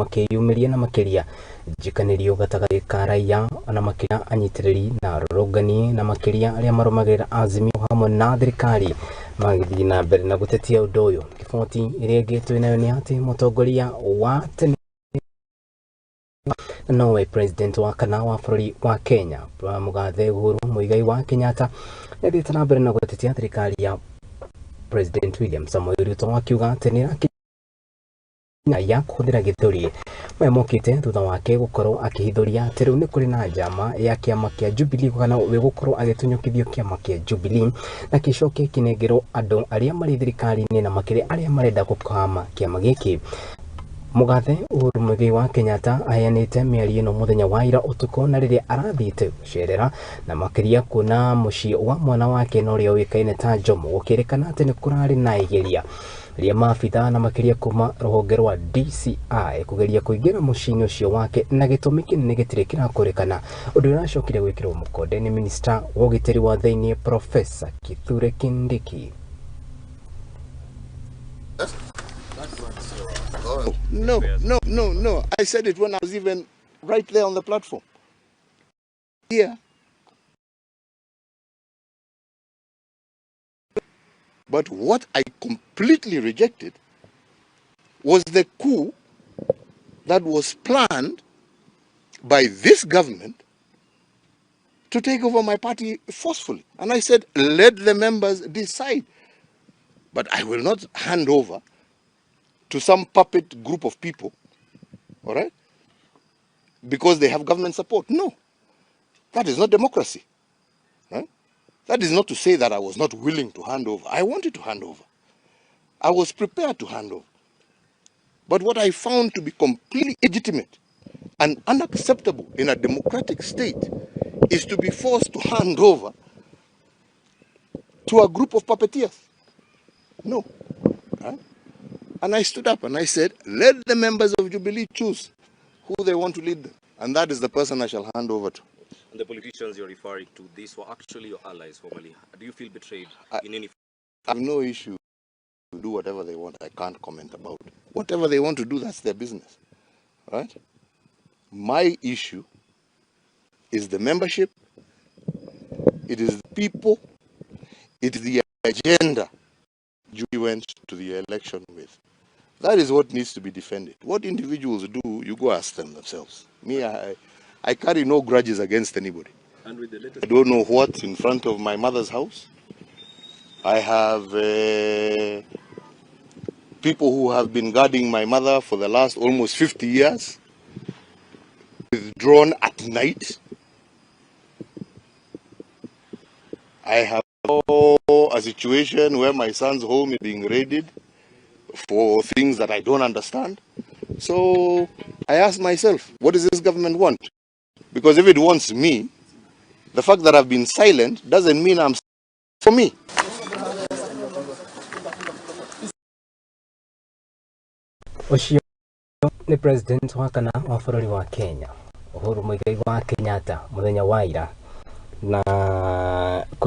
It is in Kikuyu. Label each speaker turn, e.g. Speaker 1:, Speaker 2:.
Speaker 1: Makĩyumĩria na makĩria njikanĩrio gatagatĩ ka raiya na makĩria anyitĩrĩri na arũrũngani na makĩria arĩa marũmagĩrĩra Azimio hamwe na thirikari magĩthiĩ na mbere na gũtetia ũndũ ũyũ. Riboti ĩrĩa ĩngĩ twĩ nayo nĩ atĩ mũtongoria wa tene nowe president wa kana wa bũrũri wa Kenya Mũgathe Uhuru Muigai wa Kenyatta nĩathiĩte na mbere na gũtetia thirikari ya President William Samoei Ruto akiuga atĩ nĩ ya kũhũthĩra gĩthũri. Maya mokĩte thutha wake gũkorwo akĩhithũria atĩ rĩu nĩ kũrĩ na njama ya kĩama kĩa Jubilee kana we gũkorwo agĩtunyũkithio kĩama kĩa Jubilee na gĩcoke kĩnengerwo andũ arĩa marĩ thirikari-inĩ na makĩria arĩa marenda gũkama kĩama gĩkĩ. Mũgathe Uhuru Muigai wa Kenyatta aheanĩte mĩario ĩno mũthenya wa ira ũtukũ na rĩrĩa arathiĩte gũcerera na makĩria kuona mũciĩ wa mwana wake na ũrĩa ũĩkaine ta Jomo gũkĩrĩkana atĩ nĩ kũrarĩ na igeria rĩa maabithaa na makĩria kuma rũhonge rwa DCI kũgeria kũingĩra mũciĩ-inĩ ũcio wake na gĩtũmi kĩnene gĩtirĩ kĩrakũrĩkana ũndũ ũrĩa ũracokire gwĩkĩrwo mũkonde nĩ minista wa ũgitĩri wa thĩinĩ Professor Kithure Kindiki.
Speaker 2: No, no, no, no. I said it when I was even right there on the platform. Here. But what I completely rejected was the coup that was planned by this government to take over my party forcefully. And I said, let the members decide. But I will not hand over to some puppet group of people, all right, because they have government support. No, that is not democracy. Right? That is not to say that I was not willing to hand over. I wanted to hand over. I was prepared to hand over. But what I found to be completely illegitimate and unacceptable in a democratic state is to be forced to hand over to a group of puppeteers. No. Right? And I stood up and I said, let the members of Jubilee choose who they want to lead them. And that is the person I shall hand over to.
Speaker 3: And the politicians you're referring to, these were actually your allies formerly. Do you feel betrayed in any?
Speaker 2: I have no issue. Do whatever they want. I can't comment about it. Whatever they want to do, that's their business. Right? My issue is the membership, it is the people, it is the agenda you went to the election with. That is what needs to be defended. What individuals do, you go ask them themselves. Me, I carry no grudges against anybody.
Speaker 3: And with the latest
Speaker 2: I don't know what's in front of my mother's house. I have people who have been guarding my mother for the last almost 50 years, withdrawn at night. I have a situation where my son's home is being raided for things that I don't understand. So I ask myself, what does this government want? Because if it wants me, the fact that I've been silent doesn't mean I'm for me.
Speaker 1: Ũcio nĩ president wa kana wa bũrũri wa Kenya Uhuru Muigai wa Kenyatta mũthenya wa ira na